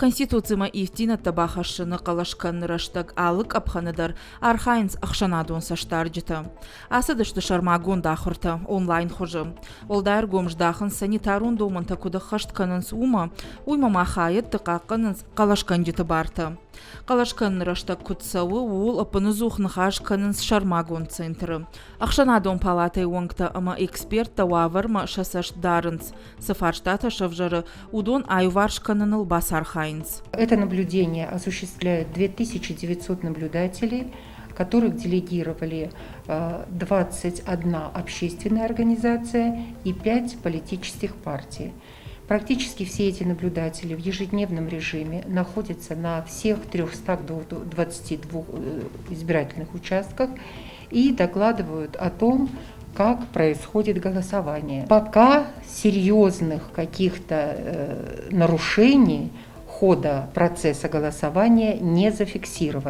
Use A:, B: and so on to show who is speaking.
A: Конституцимӕ ивддзинӕдтӕ бахӕссыны хъӕлӕс кӕныны рӕстӕг алы къӕпхӕны дӕр архайынц ӕхсӕнадон цӕстдарджытӕ. Ацыдысты сӕрмагонд ахуыртӕ онлайн хуызы. Уӕлдай ӕргом здахынц санитарон домӕнтӕ куыд ӕххӕст кӕнынц, уымӕ. Уыимӕ ма хайӕдты хъахъхъӕнынц хъӕлӕсгӕнджыты бартӕ. Хъӕлӕс кӕныны рӕстӕг куыд цӕуы, ууыл ӕппынӕдзух ныхас кӕнынц сӕрмагонд центры. Ӕхсӕнадон палатӕйы уӕнгтӕ ӕмӕ эксперттӕ уавӕрмӕ сӕ цӕст дарынц. Цы фарстатӕ сӕвзӕры, уыдон аиуварс кӕныныл бацархайынц.
B: Это наблюдение осуществляют 2900 наблюдателей, которых делегировали 21 общественная организация и 5 политических партий. Практически все эти наблюдатели в ежедневном режиме находятся на всех 322 избирательных участках и докладывают о том, как происходит голосование. Пока серьезных каких-то нарушений хода процесса голосования не зафиксировано.